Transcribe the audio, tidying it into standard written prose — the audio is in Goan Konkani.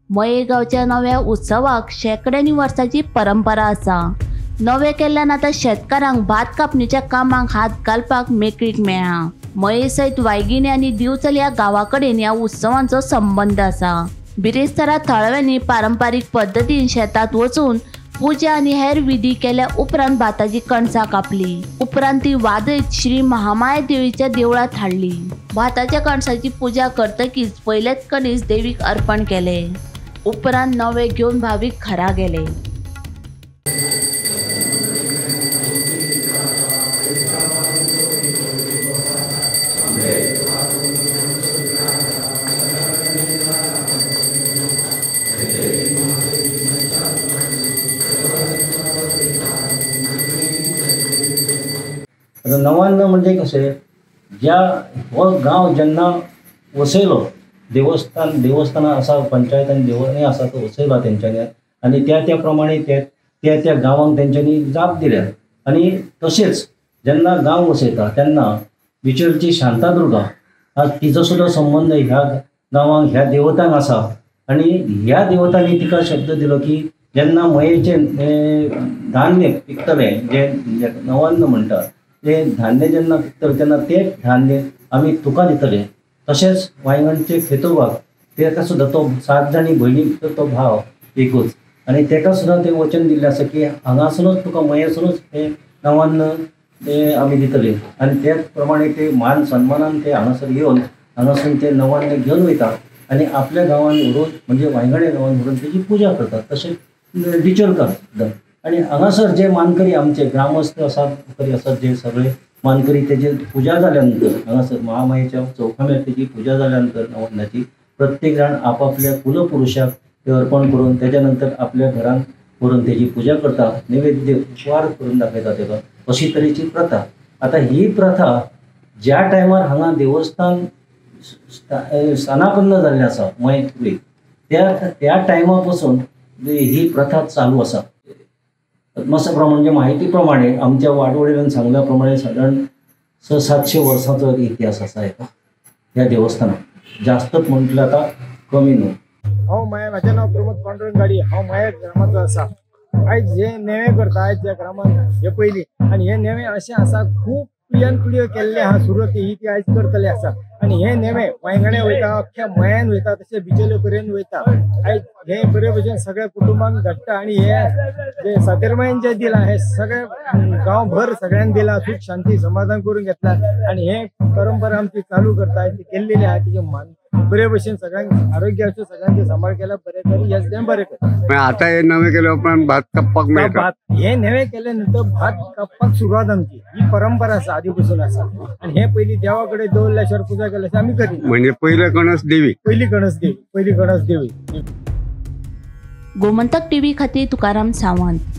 मये गांवच्या नव्या उत्सवाक शेंकड्यांनी वर्सांची परंपरा आसा. नवे केल्ल्यान आतां शेतकारांक भात कापणीच्या कामाक हात घालपाक मेकळीक मेळ्ळा. मये सयत वायगिणी आनी दिवचल ह्या गांवा कडेन ह्या उत्सवांचो संबंद आसा. बिरेस्तारा थळाव्यांनी पारंपारीक पद्दतीन शेतांत वचून पूजा आनी हेर विधी केल्या उपरांत भाताची कणसां कापली. उपरांत ती वादयत श्री महामाया देवीच्या देवळांत हाडली. भाताच्या कणसाची पूजा करतकीच पयलेच कणीस देवीक अर्पण केले. उपरांत नवे घेवन भावीक घरा गेले. आतां नवान्न म्हणजे कशें, ज्या हो गांव जेन्ना वसयलो देवस्थान देवस्थानां आसा, पंचायत आनी देवळांनी आसा तो वसयला तेंच्यांनी आनी त्या त्या प्रमाणे त्या त्या त्या गांवांक तेंच्यांनी जाप दिल्या. आनी तशेंच जेन्ना गांव वसयता तेन्ना बिचोलची शांतादुर्गा आज तिजो सुद्दां संबंद ह्या गांवांक ह्या देवतांक आसा. आनी ह्या देवतांनी तिका शब्द दिलो की जेन्ना मयेचें धान्य पिकतलें, जें नवान्न म्हणटा तें धान्य जेन्ना पिकतलें तेन्ना तें धान्य आमी तुका दितले. तशेंच वांयगणचे खेतोबाक तेका सुद्दां तो 7 जाणी भयणी भितर तो भाव एकूच आनी तेका सुद्दां तें वचन दिल्लें आसा की हांगासरूच तुका मयेसरूच हें नवान्न तें आमी दितले. आनी त्याच प्रमाणे ते मान सन्मानान ते हांगासर येवन हांगासून ते नवान्न घेवन वयता आनी आपल्या गांवान व्हरून म्हणजे वांयगणे गांवान व्हरून तेजी पुजा करतात. तशेंच बिचोलकार सुद्दां. आनी हांगासर जे मानकरी आमचे ग्रामस्थ आसात, करी आसात, जे सगळे मानकरी तेजी पुजा जाल्या नंतर हांगासर महामायेच्या चौखाम्यार तेजी पुजा जाल्या नंतर नवन्नाची प्रत्येक जाण आपापल्या कुलपुरुषाक ते अर्पण करून तेच्या नंतर आपल्या घरान व्हरून तेजी पुजा करता, नैवेद्य उपवार करून दाखयता तेका. अशी तरेची प्रथा. आतां ही प्रथा ज्या टायमार हांगा देवस्थान स्थानापन्न जाल्लें आसा मये तुळेक त्या त्या टायमा पासून ही प्रथा चालू आसा. आत्मसाप्रमाणे म्हणजे माहिती प्रमाणे आमच्या वाडवडिलान सांगल्या प्रमाणे सादारण 600-700 वर्सांचो इतिहास आसा हेका ह्या देवस्थानाक. जास्तच म्हटल्यार आतां कमी न्हू. हांव मये, म्हाजें नांव प्रमोद पांडुरंग गाडी, हांव मये ग्रामाचो आसा. आयज हे नेवे करता आयज ह्या ग्रामान हे पयलीं आनी हे नेवे अशें आसा खूब पिळग्यान पिळग्यो केल्ले आहा सुरू ही ती आयज करतले आसा. आनी हे नेवे वांयगणे वयता, अख्ख्या मयान वयता, तशें बिचोले पर्यंत वयता. आयज हे बरे भशेन सगळ्या कुटुंबान घडटा आनी हे जे सातेरमायन जे दिलां हे सगळे गांवभर सगळ्यांनी दिलां, सुख शांती समाधान करून घेतला आनी हे परंपरा आमची चालू करता ती केल्लेली आहा. तिचे मान बरे भशेन सगळ्यांक आरोग्याचो सगळ्यांचे सांबाळ केला बरे तरी हें बरें करता. आतां हे नवे केले उपरांत भात कापपाक मेळटा. भात हे नवे केले नंतर भात कापपाक सुरवात आमची ही परंपरा आसा, आदी पासून आसा. आनी हे पयलीं देवा कडेन दवरल्या शिवाय पुजा केल्या शिवाय आमी करिना. म्हणजे पयले कणस देवी, पयली कणस देवी, पयली कणस देवी. गोमंतक टीव्ही खातीर तुकाराम सावंत.